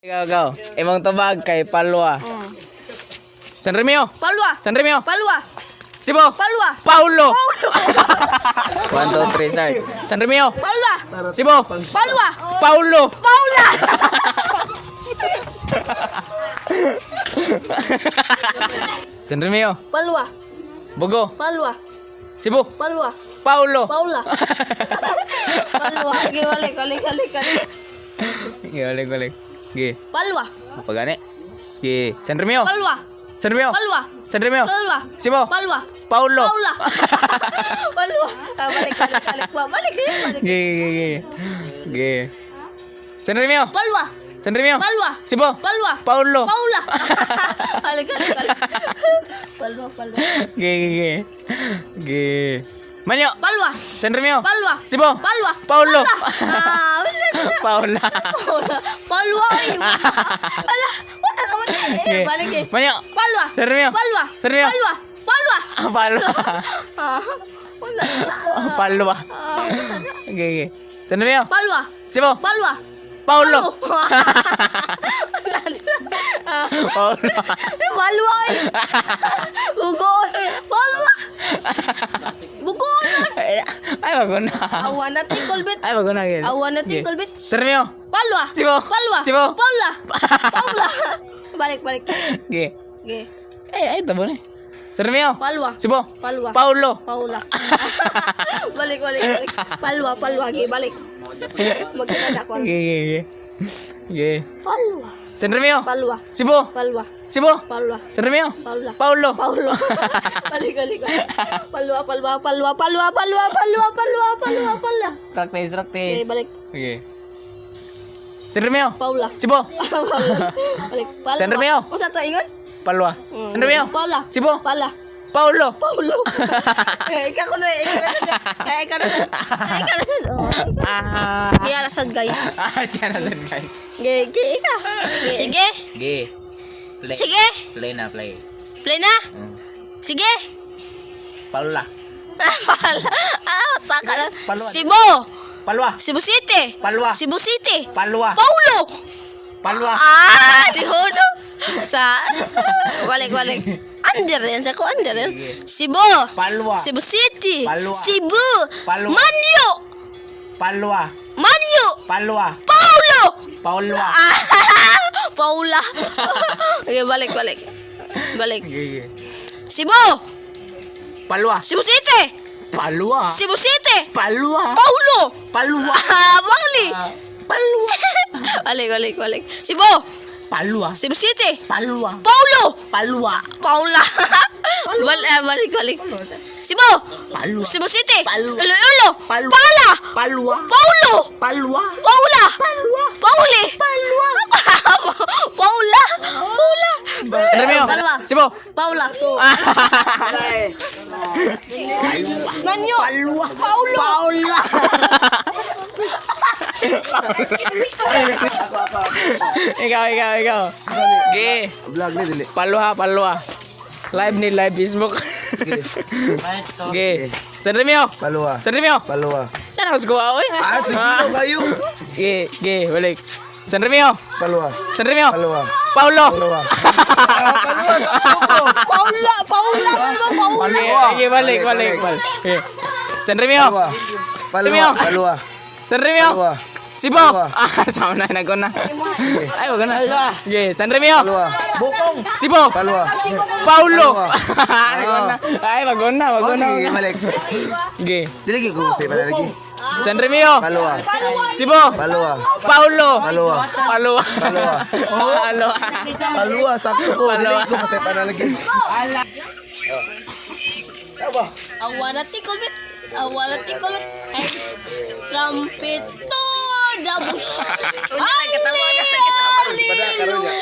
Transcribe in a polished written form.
Ikaw, ikaw. Imong tubag kay Palwa. San Remio. Palwa. San Remio. Palwa. Cebu. Palwa. Paulo. 1, 2, 3, start. San Remio. Palwa. Cebu. Palwa. Paulo. Paula. San Remio. Palwa. Bugo. Palwa. Cebu. Palwa. Paulo. Paula. Palwa. Okay, balik, balik, balik, balik. Ge, balik, balik. Ge. Palwa. Apa gani? Ge. San Remio. Palwa. San Remio. Palwa. San Remio. Palwa. Cebu. Palwa. Paulo. Paula. Palwa. Ah, balik, balik, balik. Balik, eh, balik. Ge, ge, ge. Ge. San Remio. Palwa. San Remio. Palwa. Cebu. Palwa. Paulo. Paula. Balik, balik, balik. Palwa, palwa. Ge, ge, ge. Ge. Manyo. Palwa. San Remio. Palwa. Cebu. Palwa. Paulo. Ah, wala na. Paula. Paula. Palwa. Ay. Ala, wala ka ba? Eh, balik eh. Manyo. Palwa. San Remio. Palwa. San Remio. Palwa. Palwa. Palwa. Ah, wala. Palwa. Ah, wala na. Ge, ge. San Remio. Palwa. Cebu. Palwa. Paulo. Wala na. Ah, Paulo. Palwa. Ay. Bugon. Palwa. Bugon. Ay, bago na. Awa na tinkle bit. Ay, bago na. Ge. Awa na Ge. tinkle bit. San Remio. Palwa. Cebu. Palwa. Cebu. Paula. Paula. Balik, balik. Ge. Ge. Ay, ay, tabo na. San Remio. Palwa. Cebu. Palwa. Paulo. Paula. Balik, balik, balik. Palwa, palwa. Ge, balik. Magkakada ko. Ge, ge, ge. Ge. Palwa. San Remio. Palwa. Cebu. Palwa. Cebu. Palwa. San Remio. Paula. Paulo. Paulo. Balik, balik, balik. Palwa, palwa, palwa, palwa, palwa, palwa, palwa, palwa, palwa. Practice, practice. Okay, balik. Okay. San Remio. Paula. Cebu. Balik. Palwa. San Remio. Unsa to ingon? Palwa. San Remio. Paula. Cebu. Pala. Paulo. Paulo. Eh, ikaw ko na, ikaw na sad. Eh, ikaw na sad. Eh, ikaw na sad. Oh. Ah. Iya na sad, guys. Ah, siya na sad, guys. Ge, ge, ikaw. Sige. Ge. Play. Sige. Play na, play. Play na. Sige. Paula. Pala. Ah, taka na. Palwa. Cebu. Palwa. Cebu City. Palwa. Cebu City. Palwa. Paulo. Palwa. Ah, di hono. Sa balik balik. Under yan sa ko under yan. Cebu. Palwa. Cebu City. Palwa. Cebu. Palwa. Manyo. Palwa. Manyo. Palwa. Paulo. Paulwa. Ah, Paula. Okay, balik balik. Balik. Ge, ge. Cebu. Palwa. Cebu City. Palwa. Cebu City. Palwa. Paulo. Palwa. Ah, Bali. Palwa. Balik balik balik. Cebu. Palwa. Cebu City. Palwa. Paulo. Palwa. Paula. Balik balik balik. Cebu. Palwa. Cebu City. Palwa. Iloilo. Palwa. Pala. Palwa. Paulo. Palwa. Paula. Palwa. Pauli. Palwa. Paula. Paula. Remio. Palwa. Cebu. Paula. Manyo. Palwa. Paulo. Paula. Ikaw, ikaw, ikaw. Ge. Vlog ni dili. Palwa, palwa. Live ni live Facebook. Ge. San Remio. Palwa. San Remio. Palwa. Tanaw sa kuha, oy. Ah, sige kayo. Ge, ge, balik. San Remio. Palwa. San Remio. Palwa. Paulo. Palwa. Ah, Palwa. Sakto ko. Paula. Paula. Paula. Paula. Ge, ge, balik, balik, balik. Ge. San Remio. Palwa. Remio. Palwa. Palwa. San Remio. Palwa. Sibo. Palwa. Ah, sama na nagko na. Ay, wag na. Ge, San Remio. Palwa. Bukong. Sibo. Palwa. Paulo. Palwa. Nagko na. Ay, wag na, wag Oh, na. sige, balik. Ge. Dili gyud ko sa pala lagi. San Remio. Palwa. Sibo. Palwa. Paulo. Palwa. Palwa. Palwa. Palwa. Palwa sakto ko. Dili Palwa. ko sa pala lagi. Tama. I wanna tickle bit. I wanna tickle bit. Hey, trumpet to the bush. Pada karon ya.